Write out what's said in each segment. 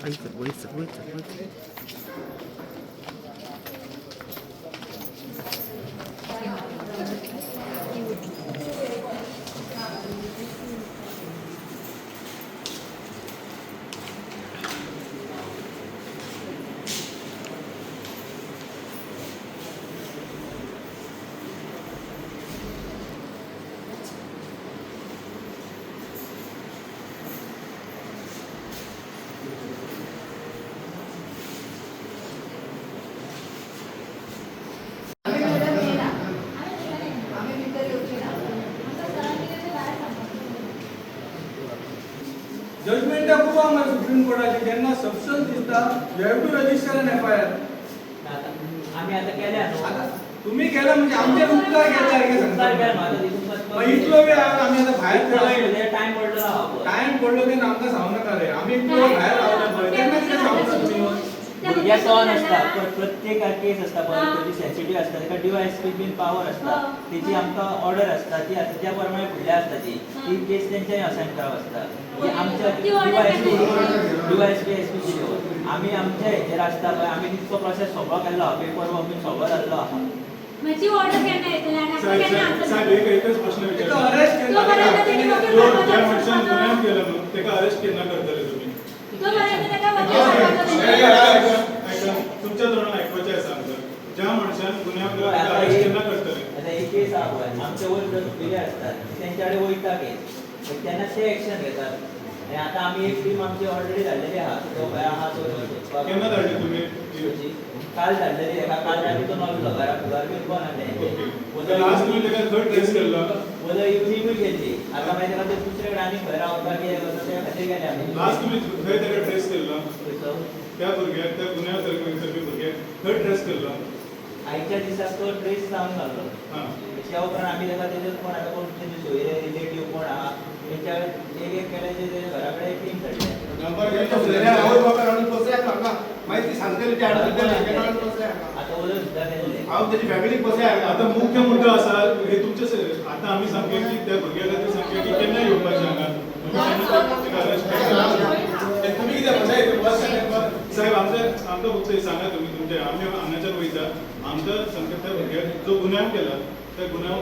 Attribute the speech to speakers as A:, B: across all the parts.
A: वयर वयर वयर वयर.
B: जजमेंटा खूब आहा मरे सुप्रीम कोर्टाचे. जेन्ना सबस्टन्स दिसता, you have to register an FIR.
C: आता आम्ही आता केल्या न्हू.
B: आता तुम्ही केलं म्हणजे आमचेर उपकार केले सारखे
C: उपकार
B: सांगता.
C: केला न्हू, आता तितून
B: मग इतलो वेळ आमी आतां भायर खेळला.
C: टायम पडलो आहा पळय.
B: टायम पडलो तेन्ना आमकां सांगू नाका रे. आमी इतलो भायर रावले पळय तेन्ना कितें सांगू नाका तुमी.
C: भुरग्याक तो नासता, प्रत्येक केस आसता पळय ताजी सेन्सिटीव आसता, ताका डीवायएसपी बीन पावर आसता, तेची आमकां ऑर्डर आसता, ती आतां त्या प्रमाणे फुडले आसता, ती ती केस तेंच्यानी असायन करप आसता. ही आमच्या डीवायएसपी डीवायएसपी एसपी दिल्यो, आमी आमच्या हेचेर आसता पळय, आमी तितको प्रोसेस सगळो केल्लो आहा, पेपर वर्क बीन सगळो जाल्लो आहा.
D: म्हजी ऑर्डर केन्ना येतली आनी
E: साहेब
D: केन्ना
E: साहेब
D: आमकां
E: साहेब, एक एकच प्रश्न
B: ताका
E: विचारता.
B: अरेस्ट
D: तो पर्यंत तेणी वकील
E: जो
D: मारपाचो
E: ज्या मनशान
D: आसता.
E: गुन्यांव केला न्हू तेका अरेस्ट केन्ना करतले तुमी?
D: तो पर्यंत ताका वकील
E: ऐका,
D: मारपाचो.
E: ऐका, ऐका. तुमच्या तोंडान आयकपाचें आसा आमकां, ज्या मनशान गुन्यांव केला तेका अरेस्ट केन्ना करतले?
C: आता एक केस आहा पळय, आमचे वयर जर सुपिरियर असतात तेंच्या कडेन वयता केस, तेन्ना ते एक्शन घेतात. आनी आतां आमी एक टीम आमची ऑलरेडी धाडलेली आहा, तो खंय आहा तो सोदपाक.
E: केन्ना धाडली तुमी?
C: खंयची? काल धाडलेली एका, काल राती तो नवलो घरा, घर बीन कोण
E: ओके, लास्ट तुमी तेका खंय ट्रेस केल्लो?
C: वदळ इवनिंगूय गेल्ली. आतां मागीर ताका ते दुसरे कडेन आनी खंय रावता कितें करता त्या खातीर गेले आमी.
E: लास्ट तुमी खंय तेका ट्रेस केल्लो?
C: खंयचो?
E: त्या भुरग्याक, त्या गुन्यांव करपी भुरग्याक खंय ट्रेस केल्लो?
C: आयच्या दिसाक तो ट्रेस जावन जाल्लो.
E: हां.
C: त्या उपरांत आमी ताका तेजे कोण आतां कोण तेजे सोयरे रिलेटीव कोण आहा तेच्या एक एक केले, तेजे घरा कडेन एक टीम धाडल्या. आतां वदळ सुद्दां केल्ले.
E: आता मुख्य मुद्दो आसा हे तुमचे आता आमी सामकें की त्या भुरग्या खातीर सामकें की केन्ना येवपाचें हांगा तुमी, केन्ना तेका अरेस्ट करतले?
B: तुमी कितें बसाय.
E: साहेब, आमचे आमकां फक्त एक सांगा तुमी, तुमचे आमी हांगाच्यान वयता, आमकां सामकें त्या भुरग्याक जो गुन्यांव केला त्या गुन्यांव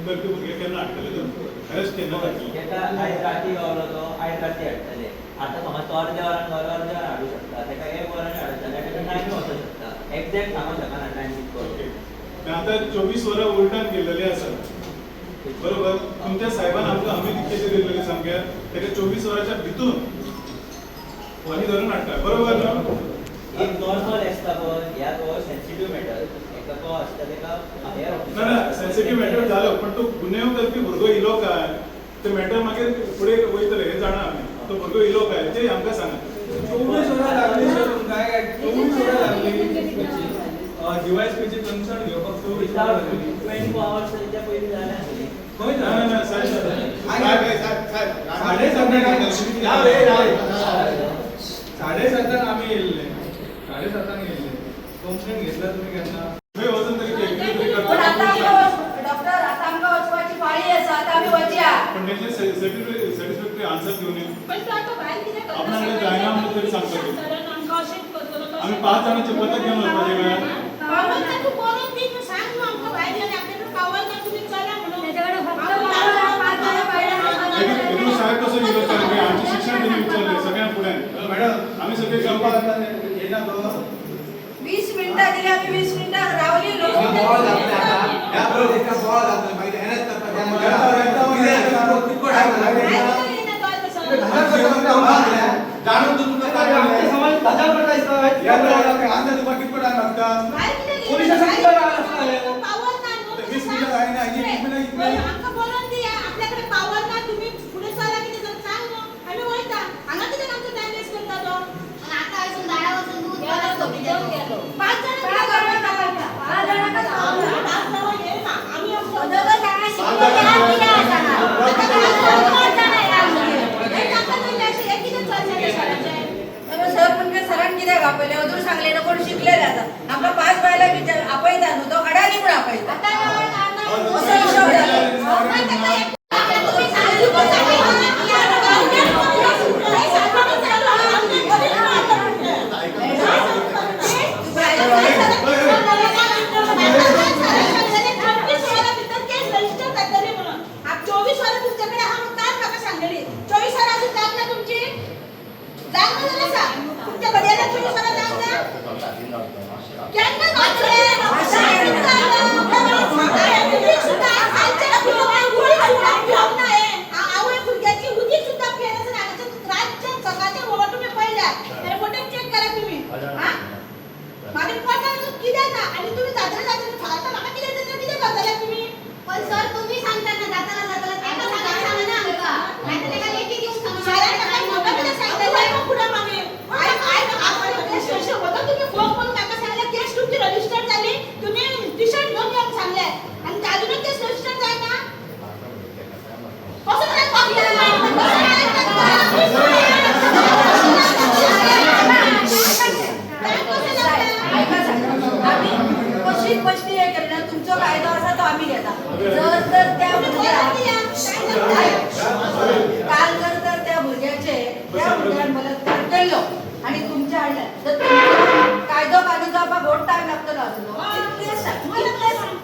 E: करपी भुरग्याक केन्ना हाडटले तुमी? अरेस्ट केन्ना करतले?
C: ताका आयज राती गावलो तो आयज राती हाडटले. आतां समज तो अर्द्या वरान गावलो, अर्द्या वरान हाडूं शकता ताका, एक वरान हाडूं शकता, ताका टायम वचूंक शकता, एक्झॅक्ट सांगूंक शकना टायम कितको.
E: ओके, आतां 24 वरां उलटान गेल्लेली आसा, बरोबर? तुमच्या साहेबान आमकां हमी कितें दिल्लेली सामकें, तेका 24 वरांच्या भितून आमी धरून हाडटा, बरोबर न्हू?
C: एक नॉर्मल आसता पळय, ह्या हो सेन्सिटीव मॅटर, एका तो आसता ताका हायर
E: ना ना, सेन्सिटीव मॅटर जालो, पण तो गुन्यांव करपी भुरगो इलो काय ते मॅटर मागीर फुडें वयतले हे जाणा आमी. तो भुरगो इलो काय ते आमकां सांगा.
B: 24 वरां लागली सर तुमकां. काय 24 वरां लागली डीवायएसपीची कन्सर्न घेवपाक? 24 वरां लागली.
C: 24 आवर्स तेच्या पयलीं जालें आसलें.
B: खंय
E: ना
B: जालें?
E: ना साहेब.
B: 7:30, 7:30 आमी येयल्ले, 7:30 येयल्ले. कंप्लेन घेतला तुमी केन्ना?
E: खंय वचून तरी कितें तरी
F: पण आता
E: करता.
F: आमकां डॉक्टर, आता आमकां वचपाची पाळी आसा, आता आमी वचया.
E: पण तेंचे सॅटिस्फॅक्टरी आन्सर दिवन आपणाकडे जायना म्हणून तरी सांगता ते. आमी 5 जाणांचे पथक घेवन वचपाचें काय?
D: त्याच्याकडे फक्त 5 जण बायलां.
E: एकूण साहेब कसो इलो सारकें आमचें शिक्षण तेणी विचारलें सगळ्यां फुडें.
B: मॅडम,
E: आमी सगळे करपाक
F: 20 मिनटां दिली आमी, 20 मिनटां रावली लोक.
G: आपल्याकडे पावर ना, तुम्ही फुडें चला, कितें जालें सांग न्हू, आमी वयता. हांगा कित्याक आमचो टायम वेस्ट करता तो?
H: आता अजून दारा वचून दूध
G: 5 जाणां.
D: 5 जणांका. 5 जणांका.
G: आमी. जांग ना जाल्यार सांग. तुमच्या घडयाळाक 24 वरां जांग ना? केन्ना गावतलें? उदीक सुद्दां कालच्यान उदीक सुद्दां पिवंक ना हें. आवय भुरग्याची उदीक सुद्दां पियेनासतना हांगासर रातच्या सकाळच्या खबर तुमी पळयल्यात जाल्यार फुटेज चॅक करा तुमी. आं, म्हाज्या पोटान कितें ना आनी तुमी जातले जातले आतां म्हाका कितें जातलें, कितें करतले तुमी?
H: पण सर, तुम्ही सांगता ना जाताना जाताना, ताका सांगा, सांगा ना आमकां, नाहीतर ताका लेखी दिवन सांगा.
G: सरान म्हाका म्हाका कितें सांगलें फुडें मागीर आयक आयक स्टेशन वता तुमी फोन करून म्हाका सांगलें केस तुमची रजिस्टर जाली, तुमी टी शर्ट घेवन येवंक सांगलें आनी अजुनूय केस रजिस्टर जायना. कसो जाय कसो
F: ऐका साहेब, आमी कशीच कशी हे केलें ना. तुमचो कायदो आसा तो आमी घेता. जर तर त्या भुरग्याक काल जर तर त्या भुरग्याचे त्या भुरग्यान बलात्कार केल्लो आनी तुमच्या हाडले तर तुमचो कायदो कानून जावपाक व्हड टायम लागतलो आसलो. इतलें सांग, इतलें सांग,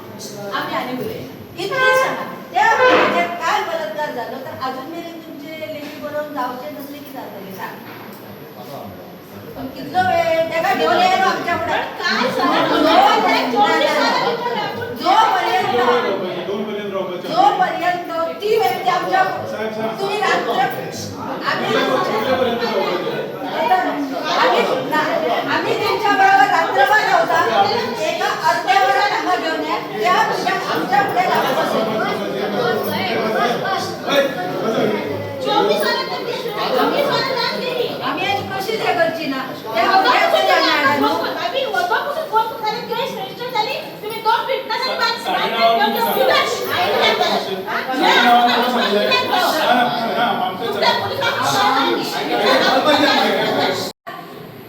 F: आमी आनी उलयना. इतलें सांगा, त्या भुरग्याचेर काल बलात्कार जालो तर अजून मेरेन तुमचे लेखी बरोवन जावचें नसलें की जातलें सांग. पण कितलो वेळ तेका घेवन येयलो आमच्या फुडें. जोपर्यंत
E: 2 पर्यंत रावपाचें.
F: जोपर्यंत ती व्यक्ती आमच्या
E: साहेब, साहेब.
F: तुम्ही रात्र आम्ही
E: कितले पर्यंत रावपाचें?
F: आम्ही ना, आम्ही त्यांच्या बरोबर रात्रभर रावता. एका अर्ध्या वरात हांगा घेवन या, त्या भुरग्याक आमच्या फुडें रावपाचें.
G: 24 वरां, 24 वरां जावन गेली.
F: आमी आनी कशीच हे करची ना त्या भुरग्याक सुद्दां न्याय न्हू.
G: केस रजिस्टर झाली, तुम्ही दोन मिनिटांसाठी
E: ना, आमच्या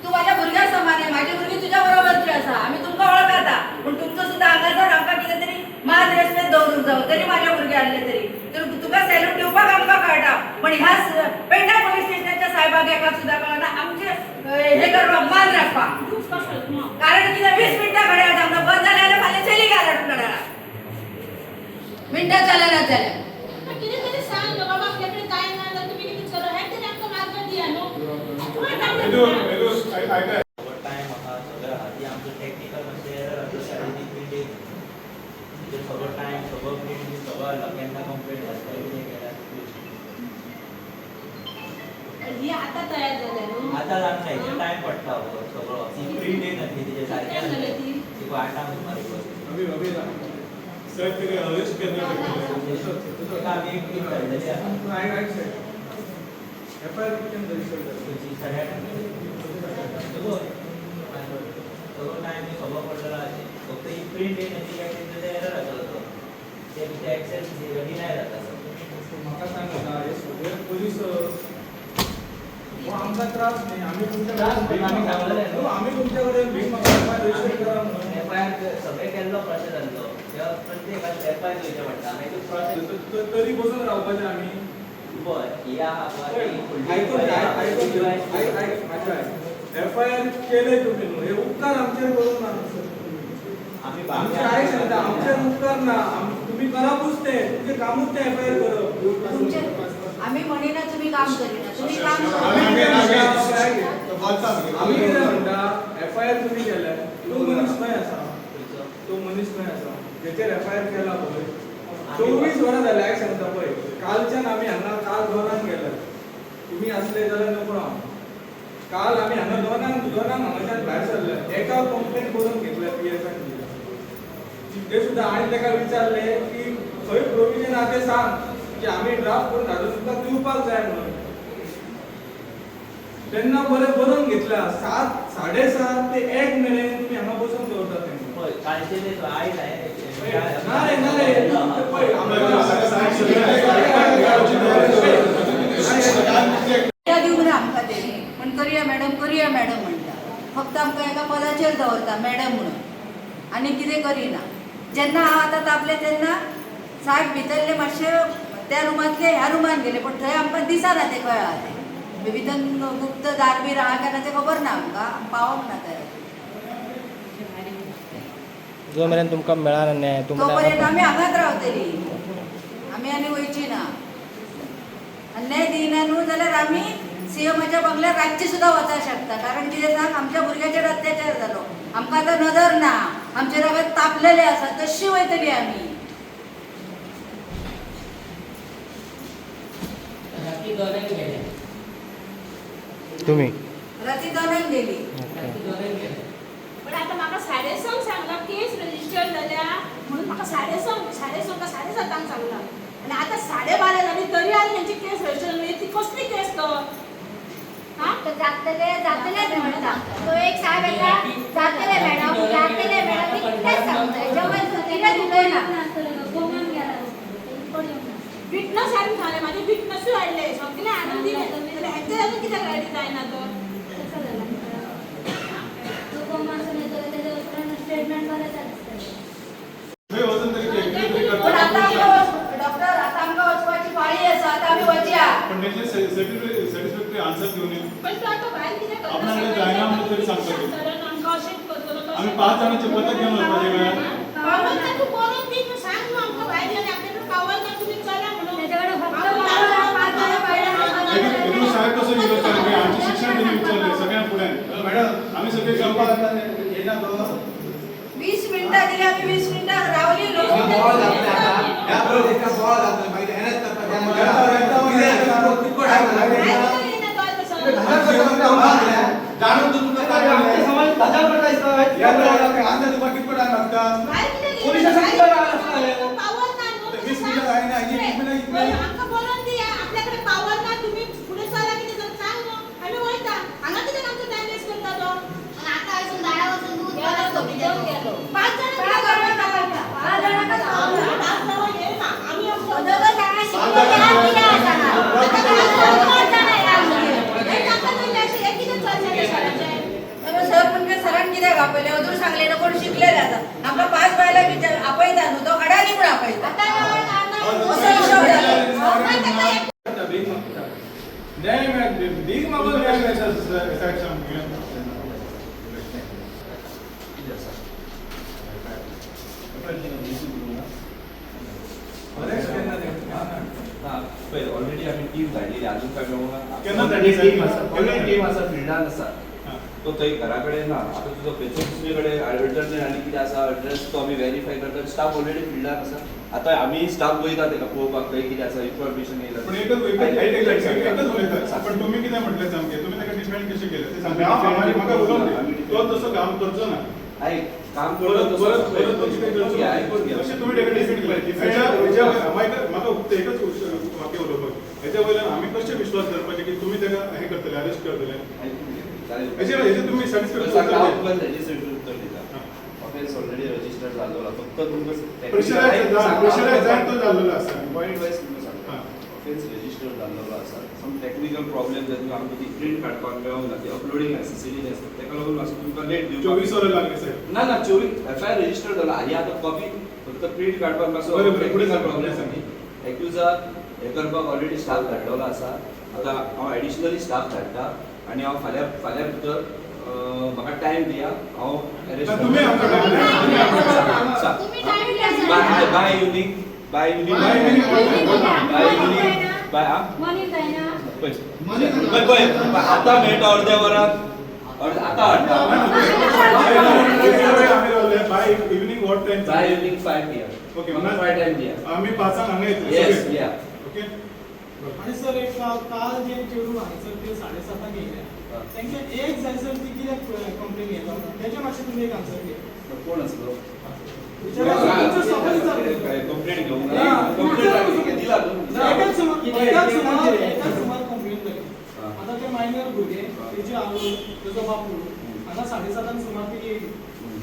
F: तू माझ्या भुरग्या समान आहे, माझी भुरगी तुझ्या बरोबरची आसा. आमी तुमकां वळखता, पूण तुमचो सुद्दां हांगासर आमकां कितें तरी मान रेस्पेद दवरूंक जावो. तरी माझ्या भुरग्या हाडले तरी तर तुका सॅल्यूट दिवपाक आमकां कळटा, पण ह्या पेडणा पोलीस स्टेशनाच्या साहेबाक एकाक सुद्दां कळना आमचे हे करपाक, मान राखपाक. कारण कितें, 20 मिनटां घड्याळ आमकां बंद जालें जाल्यार फाल्यां चली घाल हाडून घड्याळा मिनटां चलना जाल्यार.
G: कितें तरी सांग न्हू बाबा, आपल्याकडे काय ना जाल्यार तुम्ही कितें करू हें तरी आमकां मार्ग दिया न्हू.
E: हॅलो हॅलो, ऐका.
C: टायम आहा, सगळें आहा. ती आमचो टॅक्निकल मातशें एरर आसलो आनी ती प्रिंटींग तेजेर सगळो टायम, सगळो प्रिंट बी सगळो आसलो, केन्ना कंप्लेंट घातला, कितें केलां.
D: ही आता तयार झाल्या न्हू?
C: आतां जावंक ना, हेजेर टायम पडटा हो सगळो. ती प्रिंट येयना ती तेजे सारकें
D: कितल्यांक जालें ती?
C: ती 8 आंक सुमार बस.
B: अभि अभि.
E: साहेब, तेका अरेस्ट केन्ना करतले?
C: ताका आमी एक टीम धाडलेली आहा.
B: ऐक ऐक साहेब, एफआयआर कितक्यांक रजिस्टर जाता?
C: खंयची? 8:30. सगळो सगळो टायम सगळो पडलेलो आसा. फक्त ही प्रिंट येयना ती काय तेंचो एरर आसलो तो ते तुमचे एक्सेस डिनाय जाता.
B: म्हाका सांग आतां, हे सगळे पोलीस हो आमकां त्रास न्ही. आमी तुमच्या
C: त्रास न्ही, आमी सांगलेलें न्हू.
B: न्हू, आमी तुमच्या कडेन भीक मागता एफआयआर रजिस्टर करा म्हणून.
C: एफआयआर सगळें केल्लो प्रोसेस आसलो. तेव्हा प्रत्येकाक एफआयआर दिवचें पडटा, मागीर तो प्रोसेस.
B: तरी बसून रावपाचें आमी?
C: पळय, ही आहा पळय, ही फुडली
B: आयकून घे, आयकून घे,
C: DYSP.
B: आयक आयक म्हाजें आयक. एफआयआर केले तुमी न्हू, हे उपकार आमचेर करूंक ना.
C: आमी
B: आमचेर, आयक सांगता, आमचेर उपकार ना. तुमी करपूच तें, तुमचें कामूच तें एफआयआर करप.
F: तुमचे आमी म्हणिना तुमी काम करिना, तुमी काम करा.
B: आमी आमी कितें म्हणटा, एफआयआर तुमी केले, तो मनीस खंय आसा? तो मनीस खंय आसा जेचेर एफआयआर केला पळय? 24 वरां जाल्यार, आयक सांगता पळय, कालच्यान आमी हांगा काल 2 आंक गेले. तुमी आसले जाल्यार नकळो हांव. काल आमी हांगा 2 आंक 2 आंक हांगाच्यान भायर सरले. एका कंप्लेन बरोवन घेतल्या पीएसआय दिल्या ते सुद्दां. आनी ताका विचारले की खंय प्रोविजन आहा तें सांग की आमी ड्राफ्ट करून धाडून तुका दिवपाक जाय म्हणून. तेन्ना बरें बरोवन घेतला. 7 7:30 ते 1 मेरेन तुमी हांगा बसून दवरतात तेंकां.
C: पळय, कालचे ते आयज हांवें
B: ना रे, ना रे, ते पळय आमकां.
F: दिवंक ना आमकां तेणी, पण करुया मॅडम, करुया मॅडम म्हणटा. फक्त आमकां एका पदाचेर दवरता मॅडम म्हणून आनी कितें करिना. जेन्ना हांव आतां तापलें तेन्ना साहेब भितरले मातशे त्या रुमांतले ह्या रुमान गेले, पण थंय आमकां दिसना ते खंय आहा ते. भितर गुप्त दार बीर आहा काय ना तें खबर ना आमकां. आमी पावोंक ना थंय.
I: जो मेरेन तुमकां मेळना न्याय
F: तोपर्यंत
I: तुमकां
F: आमी हांगाच रावतली आमी आनी वयची ना. आनी न्याय दिना न्हू जाल्यार आमी सीएमाच्या बंगल्यार रातची सुद्दां वचपाक शकता. कारण कितें सांग, आमच्या भुरग्याचेर अत्याचार जालो, आमकां आतां नदर ना, आमचे रगत तापलेले आसा, तशी वयतली आमी.
I: तुम्ही
F: राती दोनांक गेली.
G: पण आता म्हाका 6:30 सांगला केस रजिस्टर जाल्या म्हणून, म्हाका 6:30 6:30 का 7:30 सांगला आणि आता 12:30 जाली तरी आनी हेंची केस रजिस्टर जाली. ती कसली केस तर? हा?
H: तर जातले जातलेच म्हणटा तो एक साहेब येता, जातले मॅडम, जातले मॅडम, इतलेंच सांगता. जेवण कितेंच उलयना.
G: विटनस हाडून सांगले, म्हाजे विटनसूय हाडले, सगळे हाडून दिले, जाल्यार हेंचे अजून कित्याक रेडी जायना तर?
E: थंय वचून तरी कितें तरी
F: पण आता
E: करता.
F: आमकां डॉक्टर, आता आमकां वचपाची पाळी आसा, आता आमी वचया.
E: पण तेंचे सॅटिस्फॅक्टरी आन्सर दिवन येवन
G: पण तो आता भायर कितें करता?
E: आपणाक जायना म्हणून तरी सांगता ते.
G: आमकां अशेंच करतलो, तशें
E: आमी 5 जाणांचे पत्र घेवन वचपाचें काय?
G: पावर ना, तूं बरोवन दी, तूं सांग न्हू आमकां भायर गेले आपल्याकडे पावर ना, तुमी चला म्हणून.
H: त्याच्याकडे फक्त पाच जण बायलां.
E: एकूण साहेब कसो गेलो सारखे आमचे शिक्षण त्यांनी विचारले सगळ्या फुडें.
J: मॅडम,
E: आम्ही सगळे
J: येना तो
F: 20 मिनटां दिली आमी, 20 मिनटां रावली लोक.
J: बॉल घातले आता ह्या एका बॉल घातले मागीर हेणेच जाणून तुमकां तुका कितको टायम लागता?
G: पावर ना न्हू.
J: 20 मिनटां जायना, 20 मिनटां कितले?
G: आमकां बरोवन दी, आपल्याकडे पावर ना, तुमी फुडें चला, कितें जर सांग न्हू, आमी वयता. हांगा कित्याक आमचो टायम वेस्ट करता तो?
H: आणि आता अजून दारा वचून दूध
F: गेलो.
G: 5 जाणां
H: पाच जणांकच पावला.
G: 5 जाणां येना आमी आमचो
H: दोघं जाणां शिकलेले आहा, कितें आसा? पाच जाणां ह्या आमगेर.
G: हे तांकां तरी अशें हें कितें चल्लें शाळेचें?
F: सर म्हणजे सरान कित्याक आपयलें? अजून सांगलें ना, कोण शिकलेले आसा. आमकां 5 बायलां विचार आपयता न्हू, तो अडाणी म्हूण आपयता. असो हिशोब जालो.
B: भीक मागता, न्याय मेळत, भीक मागून न्याय मेळटा.
E: साहेब सांग.
B: अरेस्ट केन्ना ते?
K: ना, पळय, ऑलरेडी आमी टीम धाडलेली, अजून काय मेळूंक
E: केन्ना धाडली साहेब?
K: ऑलरेडी टीम आसा, फिल्डान आसा.
E: हां.
K: तो थंय घरा कडेन ना आतां, तुजो खंयचो दुसरे कडेन अल्टरनेट आनी कितें आसा एड्रेस, तो आमी वेरीफाय करता. स्टाफ ऑलरेडी फिल्डान आसा. आतां आमी स्टाफ वयता तेका पळोवपाक, थंय कितें आसा इन्फॉर्मेशन येयला.
E: पण एकच एकच एकच एकच उलयता, पण तुम्ही कितें म्हटलें सामकें, तुमी ताका डिफेंड कशें केलें तें सांगता. हांव म्हाका उलोवंक दी. तो तसो काम करचो ना.
K: आयक, काम
E: परत
K: करता.
E: परत परत तो कितें करचो ना.
K: आयकून घे.
E: अशें तुमी ताका डिफेंड केलें. हेच्या हेच्या म्हाका फक्त एकच वाक्य उलोवपाक, हेच्या वयल्यान आमी कशें विश्वास धरपाचें की तुमी ताका हें करतले, अरेस्ट करतले?
K: आयकून घे. चालेल.
E: हेचेर हेचेर तुमी सॅटिस्फाय?
K: सांगता हांव तुका, हेजेर उत्तर दिता. ऑफेन्स ऑलरेडी रजिस्टर जाल्लो, फक्त तुमकां
E: प्रेशरायज जायत तो जाल्लो आसा.
K: पॉयंट वायज तुमकां सांगता.
E: हां.
K: ऑफेन्स रजिस्टर जाल्लो आसा, सम टेक्निकल प्रॉब्लेम जातून आमकां ती प्रिंट काडपाक मेळोंक ना, ती अपलोडींग आसा, सीडीन आसा, ताका लागून मातसो तुमकां लेट दिवपाक.
E: 24 वरां लागली साहेब.
K: ना ना, 24 एफ I R register जाला आनी आतां कॉपी फक्त प्रिंट काडपाक मातसो
E: बरें, बरें, पुढे
K: टेक्निकल
E: सांग,
K: प्रॉब्लेम.
E: पुढे सांग.
K: एक्युजाक हें करपाक ऑलरेडी स्टाफ धाडलेलो आसा. आतां हांव एडिशनली स्टाफ धाडटा आनी हांव फाल्यां फाल्यां भितर, म्हाका टायम दिया, हांव अरेस्ट
E: ना, तुमी आमकां time दिया, तुमी आमकां
H: तुम्ही time दिया.
K: By by evening, by evening.
E: By evening,
K: by evening, by हा.
D: मॉर्निंग जायना.
K: पळय पळय पळय, आतां मेळटा अर्द्या वरान, आतां हाडटा.
E: By evening what time?
K: By evening 5 PM.
E: Okay,
K: म्हाका फाय टायम दिया.
E: आम्ही 5 हांक हांगा येतले.
K: येस.
E: सगळे.
K: या.
E: ओके.
B: आणि सर, एक काल जे चेडूं हांगसर ते 7:30 येयले, तेंचे एक जायसर ती कित्याक कंप्लेन येता, तेजें मातशें तुमी एक आन्सर दिया.
K: कोण आसलो?
B: विचारा, तुमचो सवाल विचारता.
K: कंप्लेंट घेवंक
B: ना.
K: कंप्लेंट दिला तूं?
B: एकाच सुमार कंप्लेन जाली. आतां ते मायनर भुरगे, तेजी आवय, तेजो बापूय हांगा 7:30 सुमार ती येयली.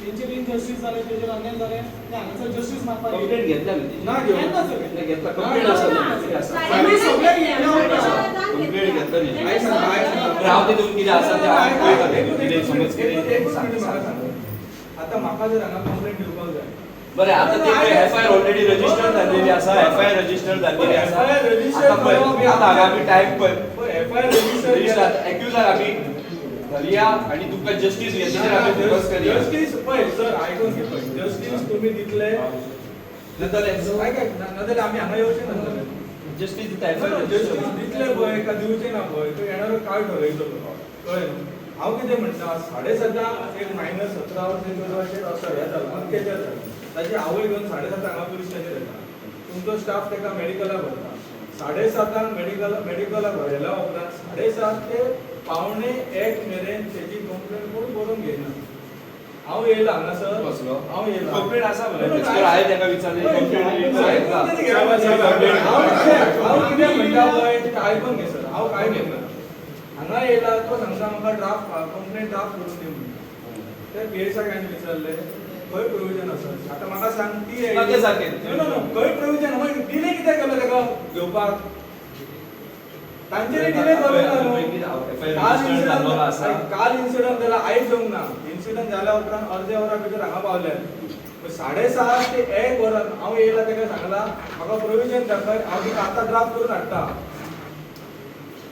B: तेंचेर इनजस्टीस जालें, तेजेर अन्याय जालें, ते हांगासर जस्टीस मागपाक
K: कंप्लेंट
B: येयले.
K: घेतल्या न्ही?
B: ना घेवंक. केन्ना सर?
K: घेतला, कंप्लेंट आसा न्ही, आसा.
B: आमी सगळे येयले.
K: कंप्लेंट घेतला न्ही? राव, तितून कितें आसा तें हांव पळयता. कितें समज कितें सांग सांग.
B: आतां म्हाका जर हांगा कंप्लेंट दिवपाक जाय.
K: बरें, आतां ते एफआयआर ऑलरेडी रजिस्टर जाल्लेली आसा, एफआयआर रजिस्टर जाल्लेली आसा.
B: FIR register.
K: आतां पळय, आतां हांगा आमी टायम पळय.
B: एफआयआर रजिस्टर
K: रजिस्टर, एक्युजार आमी धरया आनी तुमकां जस्टीस हेचेर आमी फोकस करया.
B: जस्टीस पळय सर, आयकून घे, पळय, जस्टीस तुमी दितले
K: नाजाल्यार
B: आयक, आयक, नाजाल्यार आमी हांगा येवचे नासले.
K: जस्टीस दिता
B: जस्टीस दितले पळय का दिवचे ना पळय तो येणारो काळ ठरयतलो, कळ्ळें न्हू? हांव कितें म्हणटा, 7:30 एक मायनर 17 वर्सां असो हें जालो, अत्याचार जालो, ताची आवय घेवन 7:30 हांगा पुलीस स्टेशनार येता, तुमचो स्टाफ ताका मेडिकलाक व्हरता, 7:30 मेडिकलाक व्हेल्या उपरांत 7:30 ते 12:45 मेरेन तेजी कंप्लेन कोण बरोवन घेयना. हांव येयला हांगासर, हांव येयला,
K: कंप्लेन आसा मरे, हांवें ताका विचारलें,
B: हांव कितें म्हणटा पळय तें आयकून घे सर, हांव कांय म्हणना. हांगा येयला तो सांगता म्हाका ड्राफ्ट कंप्लेन ड्राफ्ट करून दी म्हणटा. ते पी एस आय हांवें विचारलें खंय प्रोविजन आसा, आतां म्हाका सांग ती नो नो खंय प्रोविजन, मागीर डिले कित्याक केलो ताका घेवपाक? तांचेर डिले करूं ना न्हू. काल इन्सिडंट जाला, आयज जावंक ना. इन्सिडंट जाल्या उपरांत अर्द्या वरा भितर हांगा पावले, 7:30 ते 1 वरान हांव येयला, ताका सांगला म्हाका प्रोविजन दाखय, हांव तुका आतां ड्राफ्ट करून हाडटा.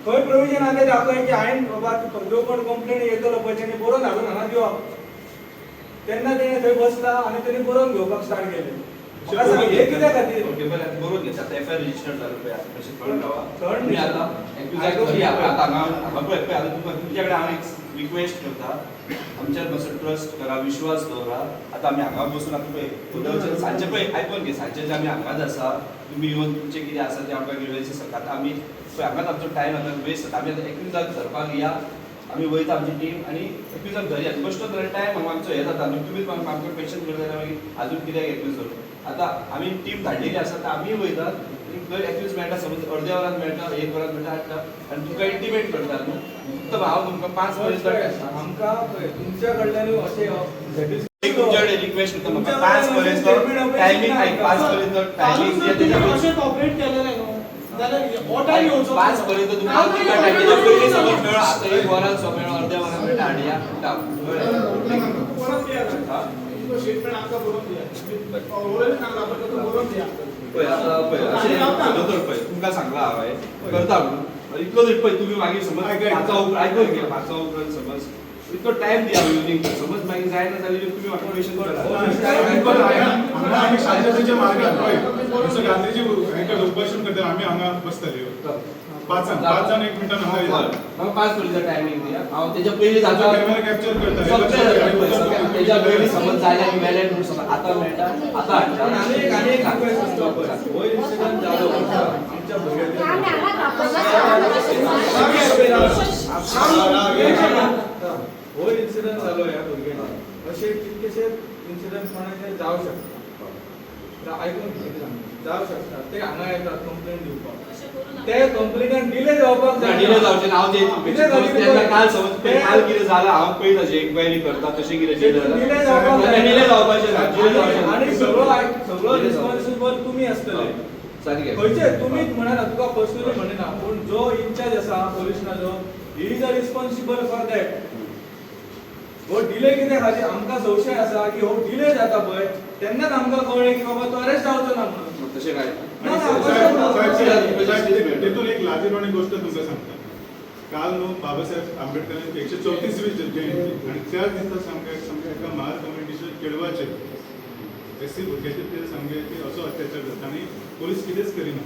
B: खंय प्रोविजन आसा तें दाखय की हांवें बाबा जो कोण कंप्लेन येतलो पळय तेणी बरोवन हाडून हांगा दिवप. तेन्ना तेणें थंय बसला आनी तेणी बरोवन घेवपाक स्टार्ट केलें. हे कित्या खातीर?
K: ओके बरें, बरोवन घेता. आतां एफ I R register जालो पळय, आतां कशें थंड रावा.
B: थंड
K: आतां आतां हांगा पळय पळय, आतां तुमकां तुमच्या कडेन हांव एक रिक्वेस्ट करता, आमच्यार मातसो ट्रस्ट करा, विश्वास दवरा. आतां आमी हांगा बसून आतां पळय सांजचे पळय आयकून घे, सांजचे जे आमी हांगाच आसा, तुमी येवन तुमचें कितें आसा तें आमकां ग्रिवन्सीस आतां आमी पळय हांगाच आमचो टायम आतां वेस्ट जाता. आमी आतां एक्युजाक धरपाक या, आमी वयता आमची टीम आनी एक्युजाक धरया. बेश्टो थोडो टायम हांगा आमचो हें जाता न्हू, तुमीच आमकां क्वेश्चन करता जाल्यार मागीर आजून कित्याक एक्यूज धरू. आतां आमी टीम धाडलेली आसा, आतां आमी वयतात, खंय एक्यूज मेळटा, समज अर्द्या वरान मेळटा, 1 वरान मेळटा, हाडटा आनी तुमकां इंटिमेट करता न्हू. फक्त हांव तुमकां 5 पर्यंत
B: आमकां तुमच्या कडल्यान अशें
K: तुमच्या कडेन रिक्वेस्ट करता, म्हाका 5 पर्यंत टायमींग, 5 पर्यंत टायमींग
L: अशें कॉपरेट केलेलें न्हू जाल्यार हो टायम येवचो
K: 5 पर्यंत तुमकां पयलीं समज मेळो, आतां 1 वरान सो मेळो, अर्द्या वरान मेळटा, हाडया. पळय आतां पळय अशें दोतोर पळय तुमकां सांगलां हांवें करता म्हणून इतलो तरी पळय तुमी मागीर समज 5 उपरांत आयकून घे, 5 उपरांत समज इतलो टायम दिया इवनींग, समज मागीर जायना जाल्यार तुमी म्हाका क्वेश्चन करा.
E: हांगा आमी शांततेच्या मार्गान पळय जसो गांधीजी हें उपोशण करता, आमी हांगा बसतले 5 जाण 1 मिनटान हांगा येता.
K: म्हाका 5 पर्यंत टायमींग दिया, हांव तेच्या पयलीं जाता
E: कॅमेरा कॅप्चर करता,
K: तेच्या पयलीं समज जाल्यार मेलें म्हणून समज आतां मेळटा, आतां हाडटा.
B: आनी एक रिक्वेस्ट आसता पळय, हो इन्सिडंट जालो आमच्या भुरग्याचेर, हो इन्सिडंट जालो ह्या भुरग्याचेर, अशे कितकेशे इन्सिडंट कोणाचे जावं शकता, आयकून जावं शकता. ते हांगा येतात कंप्लेन दिवपाक, ते कंप्लेनान डिले जावपाक जाय,
K: डिले जावचें ना. हांव ते काल समज काल कितें जालां हांव पळयता, तशें इन्क्वायरी करता, तशें कितें
B: डिले जावपाक जाय,
K: डिले जावपाचें ना.
B: आनी सगळो रिस्पॉन्सिबल तुमी आसतले, खंयचे तुमीच म्हणना, तुका पर्सनली म्हणना, पूण जो इन्चार्ज आसा पोलिसनाचो, he is a responsible for that. हो डिले कित्या खातीर आमकां संशय आसा की हो डिले जाता पळय, तेन्नाच आमकां कळ्ळें की बाबा तो अरेस्ट जावचो ना म्हणून.
K: तशें काय
E: तेतून एक लाजिरवाणी गोष्ट तुमकां सांगता, काल न्हू बाबासाहेब आंबेडकरांची 134वी जयंती आनी त्याच दिसा सामकें सामकें एका महार कम्युनिटीच्या चेडवाचेर एस सी भुरग्याचेर ते सामकें की असो अत्याचार जाता आनी पोलीस कितेंच करिना.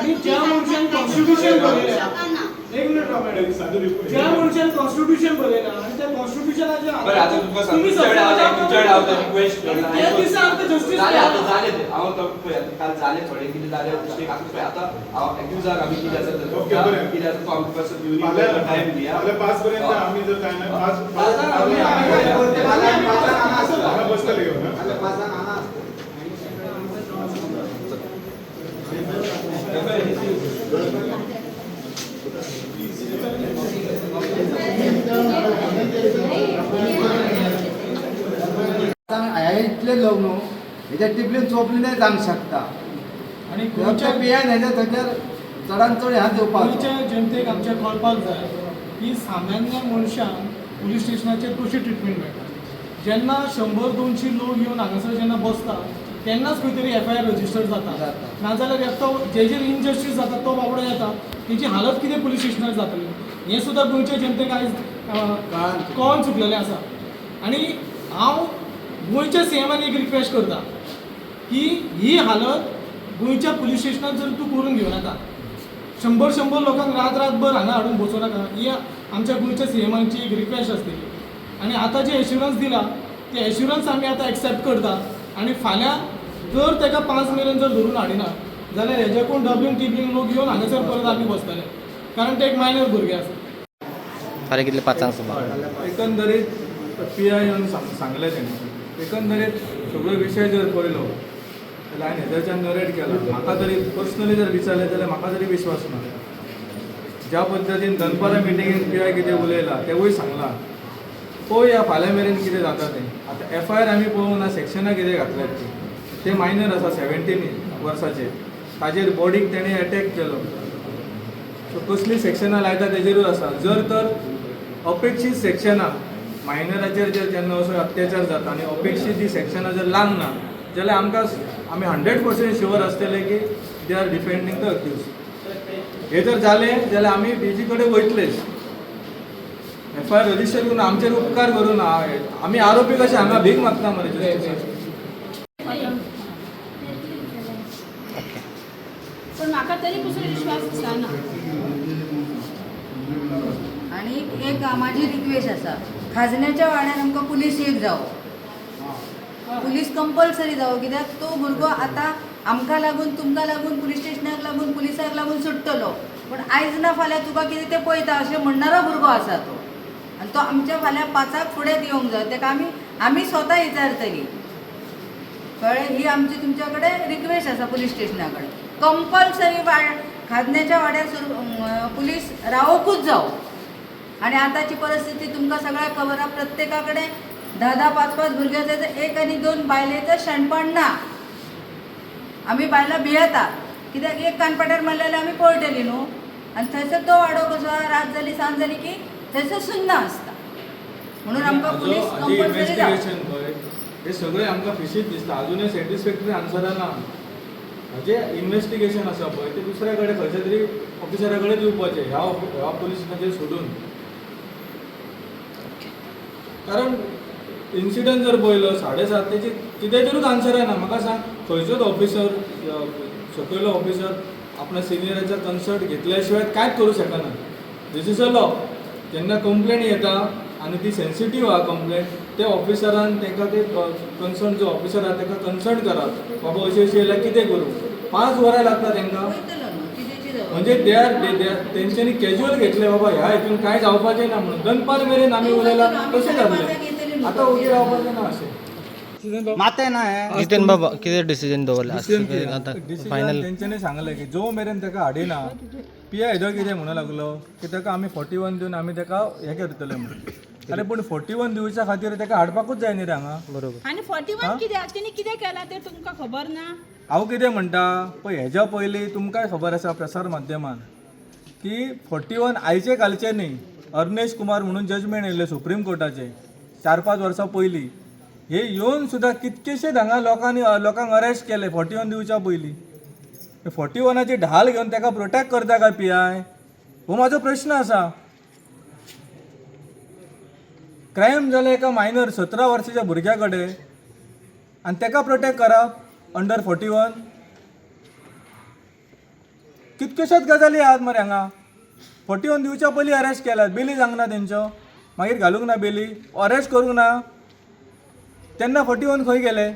L: आनी ज्या मनशान कॉन्स्टिट्युशन बरयलें, एक मिनिट राव मॅडम, ज्या मनशान कॉन्स्टिट्युशन बरयलां आनी त्या कॉन्स्टिट्युशनाचेर
K: बरें आतां तुमकां त्या
L: दिसा आमकां जस्टीस
K: जालें, आतां जालें तें. हांव पळय आतां काल जालें थोडें कितें जालें आतां पळय आतां हांव एक्युजाक आमी कितें आसा कितें आसा तो आमकां टायम दिया.
E: 5 पर्यंत आमी जर जायना 5 बसतले घेवन
J: इतले लोक न्हू हेच्या टिपलीन चोपलीनय जावंक शकता
L: आनी
J: गोंयच्या पियान हेच्या थंयसर चडान चड ह्या दिवपाक
L: गोंयच्या जनतेक आमच्या कळपाक जाय की सामान्य मनशांक पुलीस स्टेशनाचेर कशी ट्रिटमेंट मेळटा. जेन्ना 100-200 लोक येवन हांगासर जेन्ना बसता तेन्नाच खंय तरी एफ I R register जाता, नाजाल्यार एकटो जेजेर इनजस्टीस जाता तो बाबडो येता, तेजी हालत कितें पुलीस स्टेशनार जातली हें सुद्दां गोंयच्या जनतेक आयज कळोन चुकलेलें आसा. आनी हांव गोंयच्या सी एमान एक रिक्वेस्ट करता की ही हालत गोंयच्या पुलीस स्टेशनात जर तूं करून घेवं नाका, शंबर शंबर लोकांक रात रातभर हांगा हाडून बसोवं नाका, ही आमच्या गोंयच्या सीएमाची एक रिक्वेस्ट आसतली. आनी आतां जे एश्युरन्स दिला ते एश्युरन्स आमी आतां एक्सेप्ट करता आनी फाल्यां जर ताका 5 मेरेन जर धरून हाडिना जाल्यार हेज्याकून डबलिंग टिबलिंग लोक येवन हांगासर परत आमी बसतले, कारण ते एक मायनर भुरगे आसा.
I: फाल्यां कितले 5 सुमार
B: एकंदरीत पी I येवन सांगलें तेणें. एकंदरीत सगळो विशय जर पळयलो जाल्यार हांवें हेदरच्यान नरेट केला, म्हाका तरी पर्सनली जर विचारलें जाल्यार म्हाका तरी विश्वास ना. ज्या पद्दतीन दनपारां मिटिंगेन पी I कितें उलयला तेवूय सांगलां, पळोवया फाल्यां मेरेन कितें जाता तें. आतां एफ I R आमी पळोवंक ना, सेक्शनां कितें घातल्यात ती, ते मायनर आसा 17 वर्साचे, ताजेर बॉडीक तेणें एटॅक केलो. सो कसलीं सेक्शनां लायता तेजेरूच आसा. जर तर अपेक्षीत सेक्शनां मायनराचेर जर जेन्ना असो अत्याचार जाता आनी अपेक्षीत जी सेक्शनां जर लागना जाल्यार आमकां आमी 100% शुअर आसतले की they are defending the accused. हे जर जालें जाल्यार आमी डीजी कडेन वयतलेच, एफ I R register करून आमचेर उपकार करून आमी आरोपी कशे हांगा भीक मागता मरे जस्टिसाची.
D: पण म्हाका तरी पसून विश्वास दिसना.
F: आनी एक माझी रिक्वेस्ट आसा, खाजण्याच्या वाड्यार आमकां पुलीस एक जावो, पुलीस कंपल्सरी जावो, कित्याक तो भुरगो आतां आमकां लागून तुमकां लागून पुलीस स्टेशनाक लागून पुलिसाक लागून सुट्टलो, पूण आयज ना फाल्यां तुका कितें तें पळयता अशें म्हणणारो भुरगो आसा तो, आनी तो आमच्या फाल्यां 5 फुडें येवंक जाय, ताका आमी आमी स्वता विचारतली, कळ्ळें? ही आमची तुमच्या कडेन रिक्वेस्ट आसा पुलीस स्टेशना कडेन, कंपल्सरी खाजण्याच्या वाड्यार पुलीस रावोकूच जावो. आनी आतांची परिस्थिती तुमकां सगळ्याक खबर आसा, प्रत्येका कडेन 10-10, 5-5 भुरगे आसा, 1 आनी 2 बायलेचो शेणपण ना. आमी बायलां भियेता कित्याक एक कानपाट्यार मारले जाल्यार आमी पळटली न्हू, आनी थंयसर तो वाडो कसो आहा, रात जाली सांज जाली की थंयसर सुन्न आसता, म्हणून आमकां पुलीस कंपल्सरी जावो.
B: इन्वेस्टिगेशन पळय हे सगळें आमकां फिशीच दिसता, अजुनूय सॅटिस्फॅक्टरी आन्सरां ना. हाजें इन्वेस्टिगेशन आसा पळय तें दुसऱ्या कडेन खंयच्या तरी ऑफिसरा कडेन दिवपाचें, ह्या ह्या पुलीस स्टेशनाचेर सोडून. कारण इन्सिडंट जर पळयलो 7:30 तेजी कितें आन्सर ना. म्हाका सांग खंयचोच ऑफिसर सकयलो ऑफिसर आपल्या सिनियराचो कन्सर्ट घेतल्या शिवाय कांयच करूं शकना. This is a law. जेन्ना कंप्लेन येता आनी ती सेन्सिटीव आहा कंप्लेन, ते ऑफिसरान तांकां ते कन्सर्न जो ऑफिसर आहा ताका कन्सर्ट करात, बाबा अशें अशें येयल्यार कितें करूं. 5 वरां लागता तांकां, म्हणजे they are तेंच्यांनी कॅज्युअल घेतलें बाबा ह्या हितून कांय जावपाचें ना म्हणून. दनपार मेरेन आमी उलयला तशें जातलें, आतां ओगी रावपाचें ना अशें.
J: मातें ना हें.
I: जितेन बाबा कितें डिसिजन दवरला आतां फायनल?
B: तेंच्यांनी सांगलें की जो मेरेन ताका हाडिना पी I हेजो कितें म्हणूंक लागलो की ताका आमी 41 दिवन आमी ताका हें करतले म्हणून. अरे पूण 41 दिवच्या खातीर ताका हाडपाकूच जाय न्ही रे हांगा.
I: बरोबर.
D: आनी 41 कित्याक तेणी कितें केलां तें तुमकां खबर ना?
B: हांव कितें म्हणटा पळय, हेज्या पयलीं तुमकांय खबर आसा प्रसार माध्यमान की 41 आयचे कालचे न्ही, अर्नेश कुमार म्हणून जजमेंट येयल्लें सुप्रीम कोर्टाचें 4-5 वर्सां पयलीं. हे येवन सुद्दां कितकेशेच हांगा लोकांनी लोकांक अरेस्ट केले 41 दिवच्या पयलीं. 41ची ढाल घेवन ताका प्रोटेक्ट करता काय पी I, हो म्हाजो प्रश्न आसा. क्रायम जालें एका मायनर 17 वर्साच्या भुरग्या कडेन आनी ताका प्रोटेक्ट करप अंडर 41. कितक्योश्योच गजाली आहात मरे हांगा. 41 दिवच्या पयलीं अरेस्ट केल्यात, बेली जावंक ना तेंच्यो, मागीर घालूंक ना बेली, अरेस्ट करूंक ना, तेन्ना 41 खंय गेले?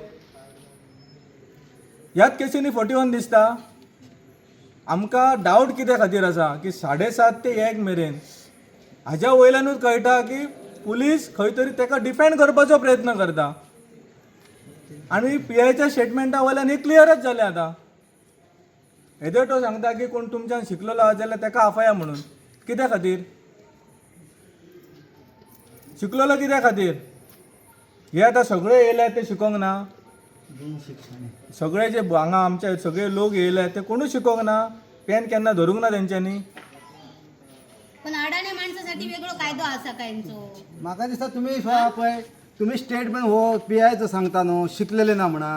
B: ह्याच केसींनी 41 दिसता. आमकां डावट कित्या खातीर आसा की 7:30 ते 1 मेरेन हाज्या वयल्यानूच कळटा की पुलीस खंय तरी ताका डिफेंड करपाचो प्रयत्न करता, आनी पी आयच्या स्टेटमेंटा वयल्यान हें क्लियरच जालें आतां. हेदो तो सांगता की कोण तुमच्यान शिकलेलो आसा जाल्यार ताका आफया म्हणून, कित्या खातीर शिकलेलो कित्या खातीर? हे आतां सगळे येयले ते शिकोंक ना, सगळे जे हांगा आमचे सगळे लोक येयले ते कोणूच शिकोंक ना, पेन केन्ना धरूंक ना तेंच्यांनी.
H: पण अडाणी माणसासाठी वेगळो कायदो आसा कांयचो?
J: म्हाका दिसता तुमी पळय तुमी स्टेटमेंट हो पी आयचो सांगता न्हू शिकलेले ना म्हणा,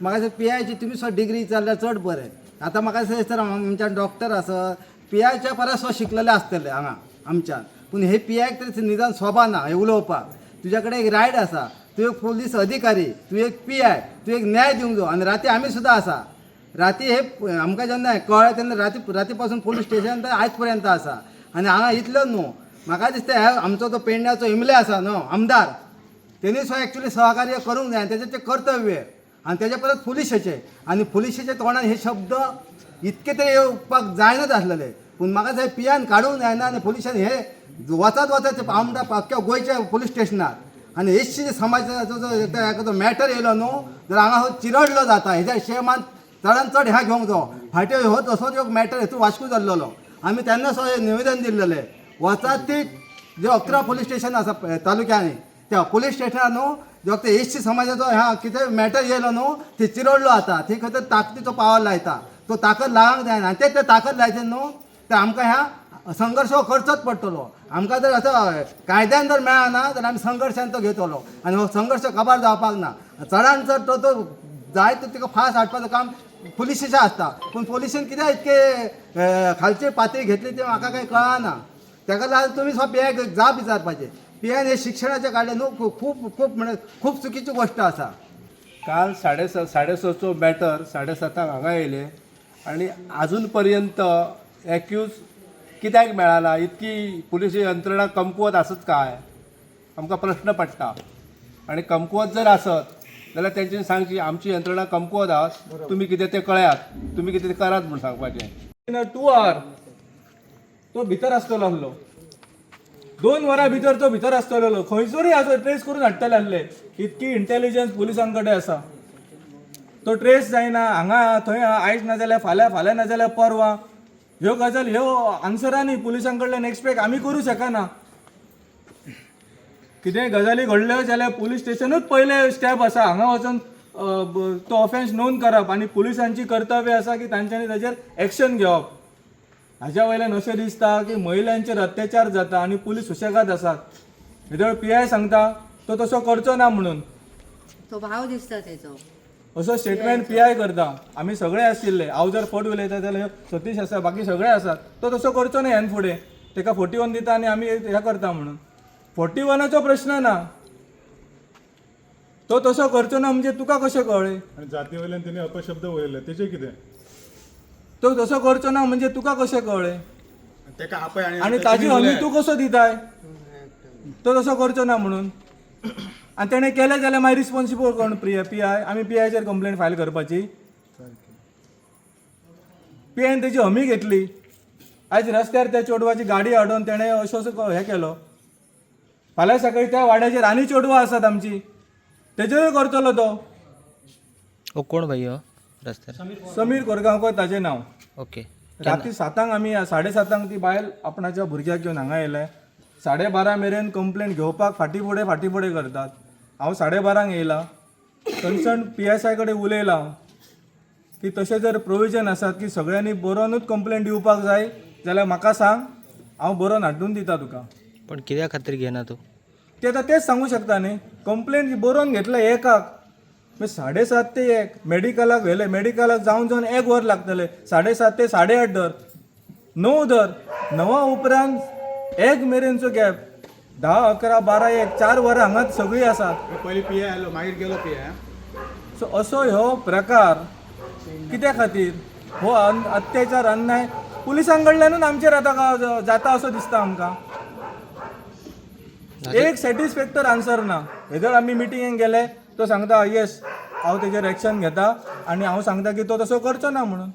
J: म्हाका दिसता पी आयची तुमी सुद्दां डिग्री जाल्यार चड बरें. आतां म्हाका दिसता आमच्यान डॉक्टर आसत पी आयच्या परस सुद्दां शिकलेले आसतले हांगा आमच्यान, पूण हे पी आयक तरी निदान सोबा ना हे उलोवपाक. तुज्या कडेन एक रायट आसा, तूं एक पुलीस अधिकारी, तूं एक पी I, तूं एक न्याय दिवंक जायो, आनी राती आमी सुद्दां आसा. राती हे आमकां जेन्ना कळ्ळें तेन्ना राती राती पासून पोलीस स्टेशन तर आयज पर्यंत आसा. आनी हांगा इतलो न्हू, म्हाका दिसता हे आमचो तो पेडण्याचो इमले आसा न्हू आमदार, तेणी सुद्दां एक्चुली सहकार्य करूंक जाय आनी तेजें तें कर्तव्य. आनी तेजे परत पुलिशेचे आनी पुलिशेच्या तोंडान हे शब्द इतके ते येवपाक जायनाच आसलेले, पूण म्हाका दिसता पियान काडूंक जायना. आनी पुलिशान हे वचत वचत आमदार अख्ख्या गोंयच्या पुलीस स्टेशनार आनी हेचशी समाजाचो जो मॅटर येयलो न्हू जाल्यार हांगा हो चिरडलो जाता. हेज्या शेमान चडान चड ह्या घेवंक जावो. फाटीं हो तसोच एक मॅटर हेतून वास्को जाल्लो, आमी तेन्ना सुद्दां हें निवेदन दिल्लेलें. वचात ती जे 11 पोलीस स्टेशन आसा तालुक्यांनी त्या पोलीस स्टेशनार न्हू जे ते एस सी समाजाचो ह्या कितें मॅटर येयलो न्हू ती चिरडलो आतां, थंय खंय तर ताकदीचो पावर लायता, तो ताकद लावंक जायना. आनी ते ताकद लायचे न्हू ते आमकां ह्या संघर्श हो करचोच पडटलो. आमकां जर असो कायद्यान जर मेळना जाल्यार आमी संघर्शान तो घेतलो आनी हो संघर्श काबार जावपाक ना. चडान चड तो जाय तो तिका फास्ट हाडपाचें काम पुलिशेचें आसता, पूण पुलिशेन कित्याक इतके खालची पातळी घेतली तें म्हाका कांय कळना. ताका लागून तुमी सुद्दां पी आयक जाप विचारपाचें. पी आयन हें शिक्षणाचें काडलें न्हू खूब खूब म्हणजे खूब चुकीची गोश्ट आसा.
M: काल 6:30चो मॅटर 7:30 हांगा येयले आनी आजून पर्यंत एक्यूज कित्याक मेळना? इतकी पुलीस यंत्रणा कमकुवत आसत काय? आमकां प्रश्न पडटा. आनी कमकुवत जर आसत जाल्यार तेंच्यांनी सांगची आमची यंत्रणा कमकुवत आसा, तुमी कितें तें कळयात, तुमी कितें तें करात म्हूण सांगपाचें.
B: 2 our तो भितर आसतलो आसलो, 2 वरां भितर तो भितर आसतलो, खंयसरूय आसो ट्रेस करून हाडटले आसले. इतकी इंटेलिजन्स पुलिसां कडेन आसा. तो ट्रेस जायना, हांगा थंय आयज ना जाल्यार फाल्यां, फाल्यां ना जाल्यार परवां. ह्यो गजाल ह्यो आन्सरांनी पुलिसां कडल्यान एक्सपेक्ट आमी करूं शकना. कितेंय गजाली घडल्यो जाल्यार पुलीस स्टेशनूच पयलें स्टेप आसा, हांगा वचून तो ऑफेन्स नोंद करप आनी पुलिसांची कर्तव्य आसा की तांच्यांनी ताजेर एक्शन घेवप. हाज्या वयल्यान अशें दिसता की महिलांचेर अत्याचार जाता आनी पुलीस सुशेगाद आसात. हेदोळ पी I सांगता तो तसो करचो ना म्हणून,
F: तो भाव दिसता तेचो,
B: असो स्टेटमेंट पी I करता. आमी सगळे आशिल्ले, हांव जर फट उलयता जाल्यार सतीश आसा, बाकी सगळे आसात. तो तसो करचो न्हय ह्यान फुडें, ताका 41 दिता आनी आमी हें करता म्हणून. 41चो प्रश्न ना, तो तसो करचो ना म्हणजे तुका कशें कळ्ळें?
E: आनी जाती वयल्यान तेणी अपशब्द उलयले तेचें कितें?
B: तो तसो करचो ना म्हणजे तुका कशें कळ्ळें? आनी ताजी हमी तूं कसो दिताय तो तसो करचो ना म्हणून? आनी तेणें केलें जाल्यार मागीर रिस्पॉन्सिबल कोण? P I. आमी पी आयचेर कंप्लेन फायल करपाची. पी आयन तेजी हमी घेतली. आयज रस्त्यार त्या चेडवाची गाडी हाडून तेणें असो असो हें केलो. फाल्यां सकाळी त्या वाड्याचेर आनी चेडवां आसात आमची, तेजेरूय करतलो तो.
I: हो कोण भाई हो रस्त्यार?
B: समीर कोरगांवकर ताजें नांव.
I: ओके.
B: राती 7 आमी 7:30 ती बायल आपणाच्या भुरग्याक घेवन हांगा येयले. 12:30 मेरेन कंप्लेन घेवपाक फाटीं फुडें करतात. हांव 12:30 येयला, कन्सर्न पी एस I कडेन उलयलां की तशें जर प्रोविजन आसात की सगळ्यांनी बरोवनूच कंप्लेन दिवपाक जाय जाल्यार म्हाका सांग, हांव बरोवन हाडून दिता तुका.
I: पण कित्या खातीर घेना तूं?
B: ते आतां तेच सांगू शकता न्ही. कंप्लेन बरोवन घेतले एकाक, मागीर 7:30 ते 1 मेडिकलाक व्हेले, मेडिकलाक जावन जावन 1 वर लागतलें. 7:30 ते 8:30 धर, 9 धर, 9 उपरांत 1 मेरेनचो गॅप, 10, 11, 12, 1, 4 वरां हांगाच सगळीं आसात.
J: पयलीं पी I आयलो, मागीर गेलो पी I.
B: सो असो ह्यो प्रकार कित्या खातीर? हो अत्याचार अन्याय पुलिसां कडल्यानूच आमचेर आतां जाता असो दिसता आमकां. एक सॅटिस्फॅक्टर आन्सर ना. हेदोळ आमी मिटिंगेक गेले, तो सांगता येस हांव तेजेर एक्शन घेता आनी हांव सांगता की तो तसो करचो ना म्हणून.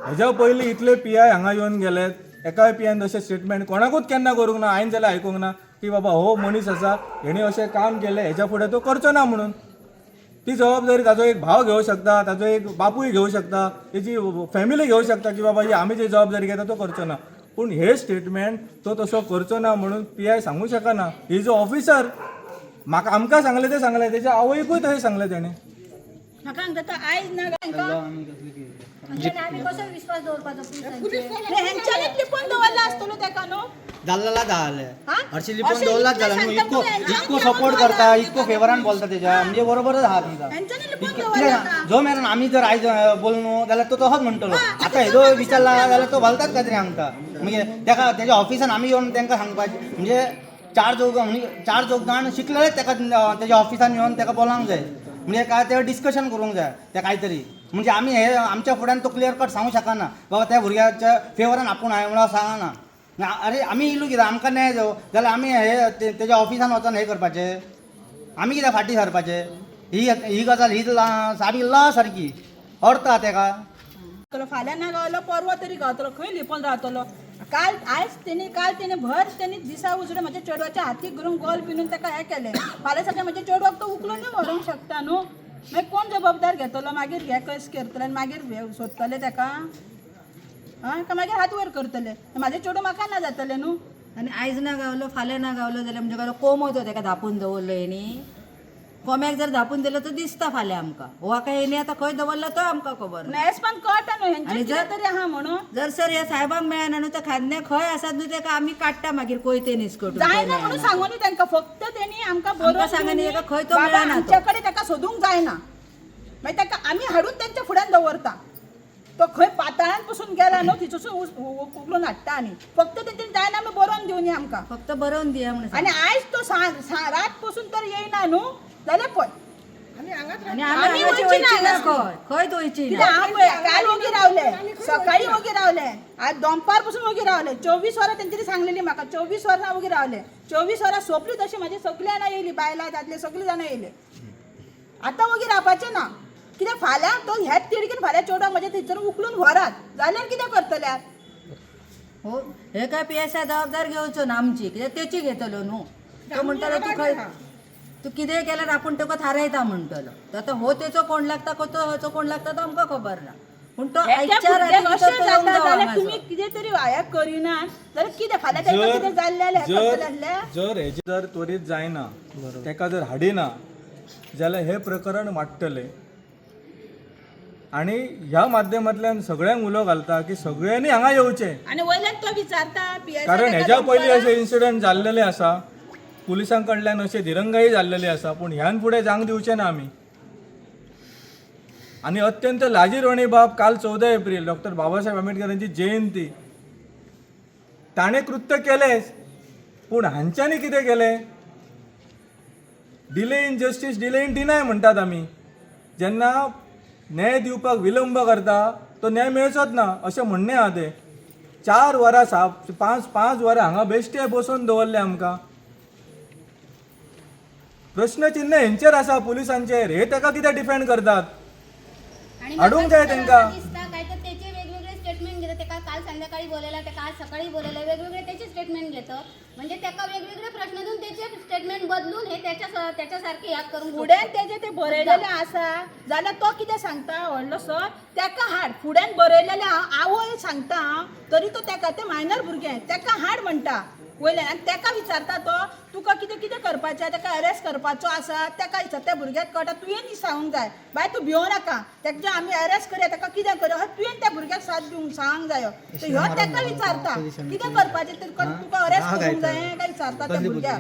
B: हेज्या पयलीं इतले पी I हांगा येवन गेले, एकाय पी आयन तशें स्टेटमेंट कोणाकूच केन्ना करूंक ना. हांवें जाल्यार आयकूंक ना की बाबा हो मनीस आसा, हेणी अशें काम केलें, हेज्या फुडें तो करचो ना म्हणून. ती जबाबदारी ताजो एक भाव घेवं शकता, ताजो एक बापूय घेवं शकता, तेजी फॅमिली घेवं शकता की बाबा ही आमी जी जबाबदारी घेता तो करचो ना. पूण हे स्टेटमेंट तो तसो करचो ना म्हणून पी I सांगू शकना. Is a officer. म्हाका आमकां सांगलें तें सांगलें, तेच्या आवयकूय तशें सांगलें तेणें.
D: म्हाका सांगता आयज ना
H: आमी कसो विश्वास दवरपाचो पुलिसांचेर?
G: हेंच्यांनीच लिपोवन दवरला आसतलो तेका न्हू.
N: जाल्ला जालें हरशी लिपोवन दवरलाच जाला न्हू. इतको इतको सपोर्ट करता, इतको फेवरान बोलता तेज्या, म्हणजे बरोबरच आहा तुमचा. जो मेरेन आमी जर आयज बोल न्हू जाल्यार तो तसोच म्हणटलो. आतां हेजो विचारला जाल्यार तो घालतात काय तरी आमकां. म्हणजे तेका तेज्या ऑफिसान आमी येवन तेंकां सांगपाचें, म्हणजे चार चौग म्हणजे चार चौग जाण शिकलेलेच तेका तेज्या ऑफिसान येवन तेका बोलांक जाय, म्हणजे काय ते डिस्कशन करूंक जाय ते कांय तरी. म्हणजे आमी हे आमच्या फुड्यान तो क्लियर कट सांगू शकना बाबा त्या भुरग्याच्या फेवरान आपूण हांवें म्हणून सांगना. अरे आमी इलू कित्याक आमकां न्याय जावो जाल्यार आमी हे तेज्या ऑफिसान वचोन हें करपाचें, आमी कित्याक फाटीं सरपाचें? ही ही गजाल ही सामकी लॉ सारकी अर्थ आहा तेका.
D: फाल्यां ना गावलो परवा तरी गावतलो, खंय लिपोन रावतलो? काल आयज तेणी काल तेणी भर तेणी दिसा उजडे म्हज्या चेडवाच्या हातीक घालून गोल पिनून ताका हें केलें. फाल्यां सकाळीं म्हज्या चेडवाक तो उखलून व्हरूंक शकता न्हू, मागीर कोण जबाबदार घेतलो? मागीर हे केस करतले आनी मागीर सोदतले ताका, आं काय मागीर हात वयर करतले, म्हाजें चेडूं म्हाका ना जातलें न्हू.
F: आनी आयज ना गावलो फाल्यां ना गावलो जाल्यार म्हणजे काय कोमो तो तेका धापून दवरलो हेणी, कोम्याक जर धापून दिलो तर दिसता फाल्यां आमकां. हो आतां हेणी आतां खंय दवरलो तो आमकां खबर ना.
D: एसपान कळटा न्हू हेंचें कितें तरी आहा म्हणून.
F: जर सर ह्या साहेबांक मेळना न्हू तर खाजने खंय आसात न्हू तेका आमी काडटा मागीर कोयते निस्कटून.
D: जायना म्हणून सांगून तांकां, फक्त तेणी आमकां बरोवन
F: सांगून ताका खंय तो मेळना,
D: आमच्या कडेन ताका सोदूंक जायना, मागीर ताका आमी हाडून तेंच्या फुड्यान दवरता. तो खंय पाताळान पसून गेला न्हू तितूसून उखलून हाडटा आनी फक्त तेंच्यानी जायना म्हणून बरोवन दिवनी आमकां,
F: फक्त बरोवन दिया म्हणून.
D: आनी आयज तो रात पसून तर येयना न्हू जाल्यार पळय
F: आमी वयची ना खंय वयची ना.
D: काल ओगी रावले, सकाळी ओगी रावले, आज दोनपार पसून ओगी रावले, 24 वरां तेंच्यांनी सांगलेली म्हाका, 24 वरां ओगी रावले. 24 वरां सोंपली तशी म्हाजी सगळीं जाणां येयली, बायलां दादले सगळीं जाणां येयले. आतां ओगी रावपाचें ना, कित्याक फाल्यां तो हेच तिडकीन फाल्यां चेडवाक म्हज्या थंयसर उखलून व्हरात जाल्यार कितें करतले?
F: हो हे काय पी एस I जबाबदार घेवचो ना आमची, कित्याक तेची घेतलो न्हू. तो म्हणटलो तूं खंय तूं कितेंय केल्यार आपूण तुका थारायता म्हणटलो. आतां हो तेचो कोण लागता हो कोण लागता तो आमकां खबर ना, पूण तो आयच्या राती
D: तुमी कितें तरी वाया करिना जाल्यार कितें फाल्यां तांकां कितें जाल्लें करतलें?
B: जर हेजें जर त्वरीत जायना, ताका जर हाडिना जाल्यार हें प्रकरण वाडटलें. आनी ह्या माध्यमांतल्यान सगळ्यांक उलो घालता की सगळ्यांनी हांगा येवचें.
D: आनी वयल्यान तो विचारता,
B: कारण हेज्या पयलीं अशे इन्सिडंट जाल्लेले आसा, पुलिसां कडल्यान अशे दिरंगाई जाल्लेले आसा, पूण ह्यान फुडें जावंक दिवचें ना आमी. आनी अत्यंत लाजीरवाणी बाब, काल 14 एप्रील डॉक्टर बाबासाहेब आंबेडकरांची जयंती, ताणें कृत्य केलेंच, पूण हांच्यांनी कितें केलें? Delay in justice, delay in deny म्हणटात आमी. जेन्ना न्याय दिवपाक विलंब करता तो न्याय मेळचोच ना अशें म्हणणें आहा तें. 4 वरां 5 वरां हांगा बेश्टे बसोवन दवरले आमकां. प्रश्नचिन्ह हेंचेर आसा पुलिसांचेर, हे ताका कितें डिफेंड करतात? हाडूंक जाय तांकां.
H: काय तर त्याचे वेगवेगळे स्टेटमेंट घेतात, ताका काल संध्याकाळी बोलयला, ताका आज सकाळी बोलयला, वेगवेगळे त्याचे स्टेटमेंट घेतो, म्हणजे ताका वेगवेगळे प्रश्न दिवन त्याचे स्टेटमेंट बदलून हे त्याच्यासारखे ह्या करून
D: फुड्यान तेजे ते बरयलेले आसा जाल्यार तो कितें सांगता व्हडलो सर ताका हाड, फुड्यान बरयलेले आवय सांगता हांव, तरी तो ताका ते मायनर भुरगें ताका हाड म्हणटा वयल्यान. आनी ताका विचारता तो तुका कितें कितें करपाचें, ताका अरेस्ट करपाचो आसा, ताका विचारता. त्या भुरग्याक कळटा तुवें सांगूंक जाय बाय तूं भिवो नाका, ताका आमी अरेस्ट करया, ताका कितें करया, तुवें त्या भुरग्याक साथ दिवंक सांगूंक जायो. ह्यो ताका विचारता कितें करपाचें, तुका अरेस्ट करूंक जाय काय विचारता त्या भुरग्याक.